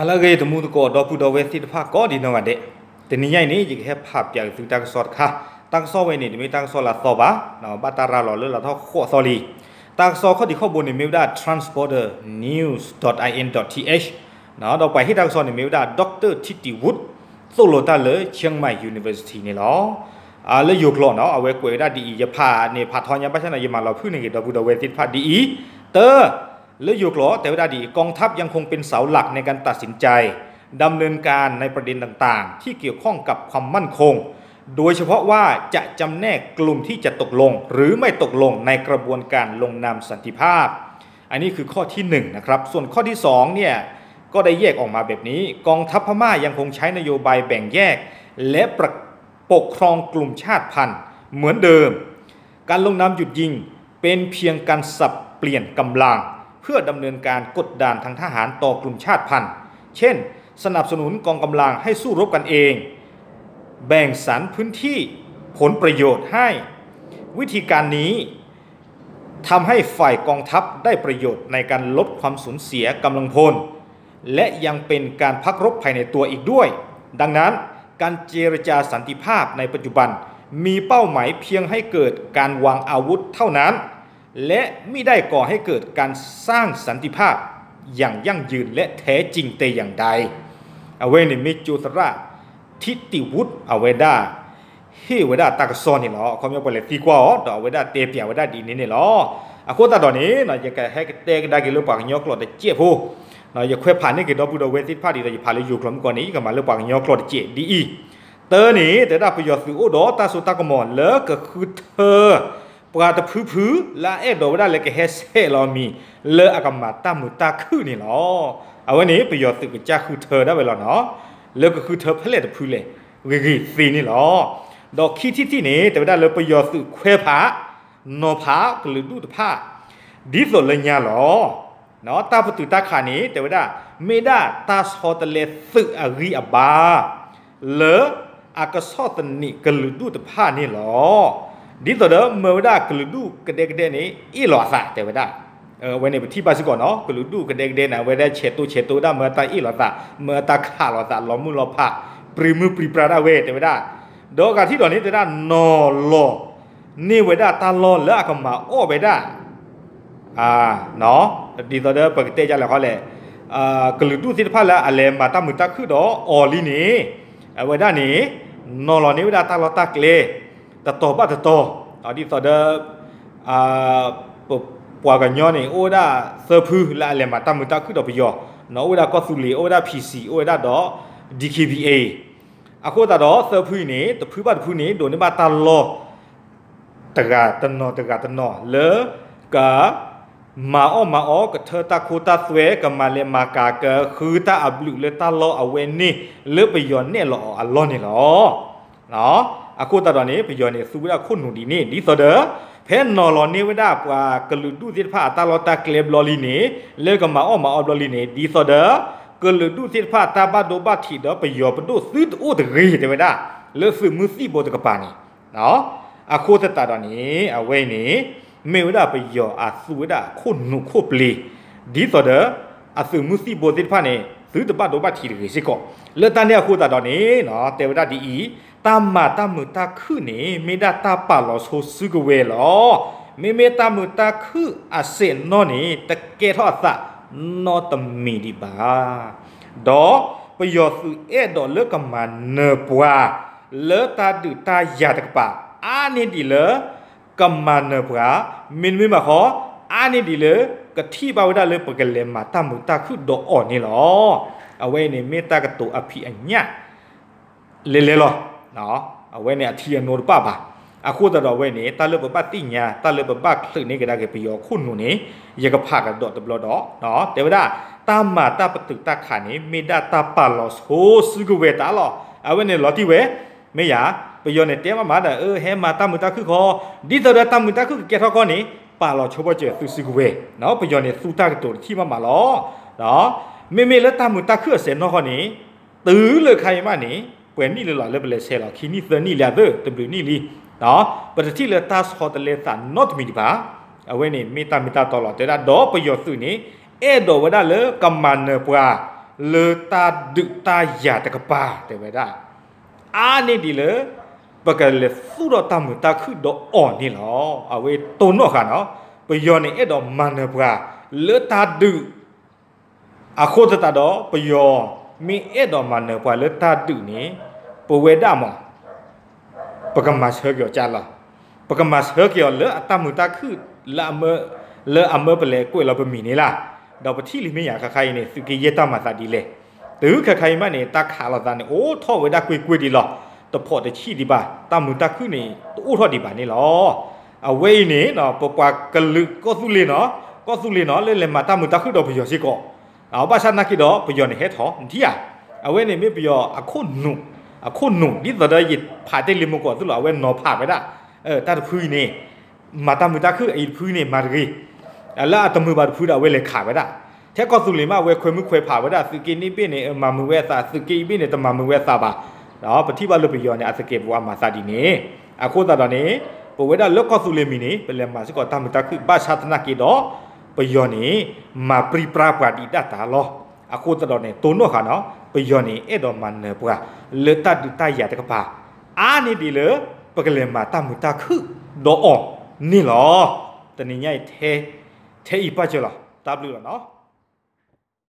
ဟါလၢအဂ့ၤ တံၤသကိး ဒီပုၢ်ဒီဝဲၢ်သ့ၣ်တဖၣ်ကိးဒံးနီၢ်ဂၤဒဲး, တနံၤညါအံၤန့ၣ် ယကဟဲဖးပၠးက့ၤသုတၢ်ကစီၣ်တခါ, တၢ်ကစီၣ်ဝဲန့ၣ် တမ့ၢ်တၢ်ကစီၣ်လၢအသီဘၣ်, ဘၣ်တၢ်ရၤလီၤလၢလီၤထီၣ်ဃိးသီလံ. တၢ်ကစီၣ်ခီၣ်ထံးခီၣ်ဘိန့ၣ်မ့ၢ်ဝဲဒၣ် transborder news dot I N dot T H, ဒီးပှၤဟ့ၣ်တၢ်ကစီၣ်န့ၣ်မ့ၢ်ဝဲဒၣ် Doctor ထံတံၤဝူး, သိၣ်လိတၢ်လၢ Chiang Mai University န့ၣ်လီၤ. လၢယိၤကျိာ်နီၤ အဝဲကွဲးဝဲဒၣ်ဒ်အံၤ, ယဖးန့ၣ်ဖးထီညါ ဘၣ်ဆၣ်န့ၣ် ယမၤလီၤဖုၣ်န့ၢ်က့ၤဒီပုၢ်ဒီဝဲၢ်သ့ၣ်တဖၣ်ဒ်အံၤ, တၢ လၢယိၤကျိာ်တဲဝဲဒၣ်ဒ်အံၤ, กองทัพยังคงเป็นเสาหลักในการตัดสินใจ ดำเนินการในประเด็นต่างๆ ที่เกี่ยวข้องกับความมั่นคง โดยเฉพาะว่าจะจำแนกกลุ่มที่จะตกลงหรือไม่ตกลงในกระบวนการลงนามสันติภาพ อันนี้คือข้อที่หนึ่งนะครับ ส่วนข้อที่สองเนี่ยก็ได้แยกออกมาแบบนี้ กองทัพพม่ายังคงใช้นโยบายแบ่งแยก และประ ปกครองกลุ่มชาติพันธุ์เหมือนเดิม การลงนามหยุดยิงเป็นเพียงการสับเปลี่ยนกำลังเพื่อดำเนินการกดดันทางทหารต่อกลุ่มชาติพันธุ์ เช่น สนับสนุนกองกำลังให้สู้รบกันเอง แบ่งสรรพื้นที่ผลประโยชน์ให้ วิธีการนี้ ทำให้ฝ่ายกองทัพได้ประโยชน์ในการลดความสูญเสียกำลังพล และยังเป็นการพักรบภายในตัวอีกด้วย ดังนั้น การเจรจาสันติภาพในปัจจุบัน มีเป้าหมายเพียงให้เกิดการวางอาวุธเท่านั้น และมิได้ก่อให้เกิดการสร้างสันติภาพอย่างยั่งยืนและแท้จริงแต่อย่างใด အဝဲန့ၣ်မ့ၢ်ကၠိသရၣ် ထံတံၤဝူး အဝဲဒၣ် ဟ့ၣ်ဝဲဒၣ်တၢ်ကစီၣ်န့ၣ်လီၤ. အခီပညီပှၤလဲၤသံကွၢ်အီၤ ဒီးအဝဲဒၣ်တဲပၠးဝဲဒၣ်ဒ်အံၤန့ၣ်န့ၣ်လီၤ. အဃိသတးဒီးန့ၣ် ယကဟဲကတဲကဒါက့ၤလၢပှၤကညီကျိာ်တစဲးဖိ, ယခွဲးဖးန့ၢ်က့ၤဒီပုၢ်ဒီဝဲၢ်သ့ၣ်တဖၣ်ဒ်သိးယဖးလၢယိၤကျိာ်မုၢ်ကီၢ်န့ၣ် ယကမၤလၢပှၤကညီကျိာ်တစဲးဒ်အံၤ, တၢန့ၣ် တဲဝဲဒၣ်ပယီၤသုးအိၣ်ဒီးတၢ်စိတၢ်ကမီၤလၢကဃုထၢ ပှၤတဖုဖုလၢအအဲၣ်ဒိးဝဲဒၣ်လၢကဟဲဆဲးလီၤအမံၤ လၢအကမၤတၢ်မုာ်တၢ်ခုၣ်န့ၣ်လီၤ. အဝဲန့ၣ်ပယီၤသုးကစၢ်ဃုထၢဒၣ်ဝဲလီၤနီၤ, လၢကဃုထၢဖဲလဲၣ်တဖုလဲၣ် ဂ့ၤဂ့ၤသ့န့ၣ်လီၤ. ဒီးခံထံၣ်ထံၣ်န့ၣ် တဲဝဲဒၣ်လၢပယီၤသုးခွဲးဖး နီၤဖးကလုာ်ဒူၣ်တဖၣ် ဒ်သိးလၢညါလီၤ. တၢ်ပတုာ်တၢ်ခးန့ၣ် တဲဝဲဒၣ် မ့ၢ်ဒၣ်တၢ်ဆီတလဲသုးအဂံၢ်အဘါ လၢအကဆီၣ်သနံးကလုာ်ဒူၣ်တဖၣ်န့ၣ်လီၤ. ဒ်သိးဒီးမၢဝဲဒၣ်ကလုာ်ဒူၣ်ကဒဲကဒဲန့ၣ် အ့ၣ်လိာ်အသးတဲဝဲဒၣ်, အဝဲန့ၣ်ပထံၣ်ဘၣ်စ့ၢ်ကီးနီၤ ကလုာ်ဒူၣ်ကဒဲကဒဲန့ၣ် အဝဲဒၣ်ဆဲးတိၢ်ဆဲးတိၢ်ဒၣ်မၢတၢ်အ့ၣ်လိာ်သး မၢတၢ်ခးလိာ်သး လီၤမုၢ်လီၤဖး ပြံမုၢ်ပြံပြါဒၣ်ဝဲတဲဝဲဒၣ်, ဒီးအဂၤထံၣ်ဒီးန့ၣ် တဲဒၣ်နီၤလီၤ န့ၢ်ဝဲဒၣ်တၢ်လီၢ်လၢအကမၤအီၣ်ဝဲဒၣ် ဒ်သိးဒီးပကတဲဒ်လဲၣ်ဃီလဲၣ်, ကလုာ်ဒူၣ်သ့ၣ်တဖၣ်လၢအလဲၤမၤတၢ်မုာ်တၢ်ခုၣ်ဒီးအီၤလံန့ၣ်, အဝဲဒၣ်န့ၣ် နီၤလီၤန့ၢ်ဝဲဒၣ်တၢ်လီၢ်တၢ်ကျဲ တတီၤဘၣ်တတီၤ, ဒ်သိးဒီး ပပှၤကညီန့ၣ် အိၣ်ဝဲဒၣ်သၢဖုလၢအလဲၤမၤတၢ်မုာ်တၢ်ခုၣ်ဒီးပယီၤ, အိၣ်ဝဲဒၣ်ကီၢ်သူလ့ၤ အိၣ်ဝဲဒၣ် P C အိၣ်ဝဲဒၣ်ဒီး D K B A, အဃိသတးဒီးသၢဖုအံၤန့ၣ် တဖုဘၣ်တဖုန့ၣ် ဒိးန့ၢ်ဘၣ်တၢ်လီၢ် တဂၤတနီၤတဂၤတနီၤလၢ က မၤအီၣ်မၤအီ ကထၢတၢ်ခိတၢ်သွဲ ကမၤလဲၤမၤကၤ ကဃုတၢ်အဘျုးလၢတၢ်လီၢ်အဝဲန့ၣ် လၢပယီၤနဲၣ်လီၤအီၤအလီၢ်န့ၣ်လီၤ. အဃိသတးဒီးန့ၣ် ပယီၤန့ၣ်သူဝဲဒၣ်ခိၣ်နူာ်ဒ်န့ၣ် ဒ်သိးဒီး ဖဲနီၤလီၤန့ၢ်ဝဲဒၣ်ပှၤကလုာ်ဒူၣ်သ့ၣ်တဖၣ်အတၢ်လီၢ်တၢ်ကျဲဘျီလံန့ၣ် လၢကမၤအီၣ်မၤအီဘျီလံန့ၣ် ဒ်သိးဒီး ကလုာ်ဒူၣ်သ့ၣ်တဖၣ်တၢ်ဘၣ်ဒိဘၣ်ထံးဒီးပယီၤပဒိၣ်သုတအိၣ်တဂ့ၤ တဲဝဲဒၣ် လၢသုးမုၢ်သံၣ်ဘိတကပၤန့ၣ် အဃိသတးဒီးန့ၣ် အဝဲအံၤန့ၣ် မ့ၢ်ဝဲဒၣ်ပယီၤအသူဝဲဒၣ်ခိၣ်နူာ်ခိၣ်ပျ့ၤ ဒ်သိးဒီး အသုးမုၢ်သံၣ်ဘိသ့ၣ်တဖၣ်န့ၣ် သုတဘၣ်ဒိဘၣ်ထံးတဂ့ၤစ့ၢ်ကီး လၢတၢ်န့ၣ်အဃိသတးဒီးန့ၣ် တဲဝဲဒၣ်ဒ်အံၤ တၢ်မၤတၢ်မုာ်တၢ်ခုၣ်န့ၣ် မ့ၢ်ဒၣ်တၢ်ပာ်လီၤဆိစုကဝဲၤလီၤ. မ့မ့ၢ်တၢ်မုာ်တၢ်ခုၣ်အစဲးနီၢ်န့ၣ် တကဲထီၣ်အသးနီတမံၤဒံးဘၣ် ဒီးပယီၤသုးအဲၣ်ဒိးလၢကမၤနၢၤပှၤ လၢတၢ်ဒုးတၢ်ယၤတကပၤ အါန့ၢ်ဒံးလၢ ကမၤနၢၤပှၤ မ့တမ့ၢ်ဘၣ်ဃီ အါန့ၢ်ဒံးလၢ ကထံၣ်ဘၣ်ဝဲဒၣ်လၢပကလဲၤမၤတၢ်မုာ်တၢ်ခုၣ်ဒီးအီၤန့ၣ်လီၤ. အဝဲအံၤန့ၣ်မ့ၢ်တၢ်ကတိၤအဖံးအညၣ် လဲၤလဲၤလီၤ. အဝဲန့ၣ်အထံအနိတပၣ်ဘၣ်. အဃိသတးဒီးအဝဲန့ၣ် တၢ်လၢပဘၣ်သ့ၣ်ညါ တၢ်လၢပဘၣ်ချုးန့ၢ်ကဒါက့ၤပယီၤခိၣ်နူာ်န့ၣ် ယကဖးကဒီးတဘျီဒီး တဲဝဲဒၣ် တၢ်မၤတၢ်ပတုာ်တၢ်ခးန့ၣ် မ့ၢ်ဒၣ်တၢ်ပာ်လီၤဆိစုကဝဲၤတၢ်လီၤ. အဝဲန့ၣ်လီၤတံၢ်ဝဲ မ့ၢ်ယၤ ပယီၤန့ၣ်တဲမးမးဒီး အၢ ဟဲမၤတၢ်မုာ်တၢ်ခုၣ်ခီ ဒ်သိးဒီးတၢ်မုာ်တၢ်ခုၣ်ကကဲထီၣ်ခီန့ၣ် ပာ်လီၤဆိဘၣ်စၢၤသုစုကဝဲၤ ပယီၤန့ၣ်သူတၢ်ကတိၤတထံၣ်မးမးလီၤ. မ့မ့ၢ်လၢတၢ်မုာ်တၢ်ခုၣ်အစဲးနီၢ်ခီန့ၣ် တုၤလၢခါအံၤမးန့ၣ် ပှဲၤနံၣ်လၢလီၤလၢပလဲၤဆဲးလီၤ ခံနံၣ်သၢနံၣ်လံအသၢ တဘျုးနံၣ်လံ ပတထံၣ်လၢတၢ်ဆီတလဲသးနီတမံၤဒံးဘၣ်. အဝဲန့ၣ်မ့ၢ်တၢ်မ့ၢ်တၢ်တီလီၤ တဲဝဲဒၣ် ဒီးပယီၤသုးန့ၣ် အဲၣ်ဒိးဝဲဒၣ်လၢကမၤနၢၤပှၤ လၢတၢ်ဒုးတၢ်ယၤတကပၤ တဲဝဲဒၣ် အါန့ၢ်ဒံးလၢ ပကလဲၤသူၣ်ထီၣ်တၢ်မုာ်တၢ်ခုၣ်ဒီးအီၤန့ၣ်လီၤ. အဝဲတိၢ်နီၣ်ဃာ်နီၤ ပယီၤန့ၣ်အဲၣ်ဒိးမၤနၢၤပှၤလၢတၢ်ဒုး အဃိသတးဒီး ပယီၤမ့ၢ်အဲၣ်ဒိးမၤနၢၤပှၤလၢတၢ်ဒုးန့ၣ် ပဝဲဒၣ်မး ပကမၤဆၢက့ၤအီၤကၢ်လီၤ. ပကမၤဆၢက့ၤအီၤလၢအတၢ်မုာ်တၢ်ခုၣ် လၢအမၢပလဲၤကွဲးလီၤပမံၤန့ၣ်လီၤ. ဒီးပထံၣ်လံမ့ၢ်ယၤ ခါခါအံၤန့ၣ် သုးက့ယဲၢ်တၢ်မၤသးဒ်လဲၣ်. တုၤခါခါအံၤမးန့ၣ် တၢ်ခးလိာ်သးန့ၣ် အိၣ်ထီၣ်ဝဲဒၣ်ကွ့ၢ်ကွ့ၢ်ဒံးလီၤ. တဖိးတဆံးဒံးဘၣ် တၢ်မုာ်တၢ်ခုၣ်န့ၣ် တအိၣ်ထီၣ်ဒံးဘၣ်န့ၣ်လီၤ. အဝဲအံၤန့ၣ် ပပှၤကလုာ်ကီၢ်သူလ့ၤနီၤ ကီၢ်သူလ့ၤနီၤ လၢလဲၤမၤတၢ်မုာ်တၢ်ခုၣ်ဒီးပယီၤစ့ၢ်ကီး ဘၣ်ဆၣ်နာ်က့ဒီး ပယီၤန့ၣ်ဟဲထီၣ် နထံၣ်ဧါ. အဝဲန့ၣ်မ့ၢ်ပယီၤအခိၣ်နူာ် အခိၣ်နူာ် ဒ်သိးဒီးယဖးတ့ၢ်လံမူကီးသိၣ်လိာ် အဝဲနီၤဖးဝဲဒၣ် တၢ်တဖုအံၤန့ၣ် မၤတၢ်မုာ်တၢ်ခုၣ်အံၤတဖုန့ၣ် မၤတဂ့ၤ လၢအတမုာ်ဘၣ်တဖုဒီး အဝဲလဲၤခးဝဲဒၣ်. ထဲကီၢ်သူလ့ၤမး အဝဲခွဲးမုၢ်ခွဲးဖးဝဲဒၣ် သုးက့န့ၣ်ဘ့ၣ်န့ၣ် မၤမုာ်ဝဲအသး သုးက့အံၤဘ့ၣ်န့ၣ် တမၤမုာ်ဝဲအသးဘၣ်. ဒီးပထံၣ်ဘၣ်လၢပယီၤန့ၣ် အသကဲးပဝးမၤသးဒ်န့ၣ် အဃိသတးဒီးန့ၣ် ပဝဲဒၣ်လၢကီၢ်သူလ့ၤမံၤန့ၣ် ပလဲၤမၤစ့ၢ်ကီးတၢ်မုာ်တၢ်ခုၣ် ဘၣ်ဆၣ်သနာ်က့ဒီး ပယီၤန့ၣ် မၤပြံပြါပှၤဒံးဒၣ်တၢ်လီၤ. အဃိသတးဒီးန့ၣ် တိၢ်နီၣ်ဃာ်နီၤ ပယီၤန့ၣ် အဲၣ်ဒိးမၤနၢၤပှၤ လၢတၢ်ဒုးတၢ်ယၤတကပၤ အါန့ၢ်ဒံးလၢ ပကလဲၤမၤတၢ်မုာ်တၢ်ခုၣ်ဒီးအီၤန့ၣ်လီၤ. တနံၤညါအံၤ ထဲအံၤပၣ်စၢၤလီၤ. တၢ်ဘျုးလီၤနီၤ.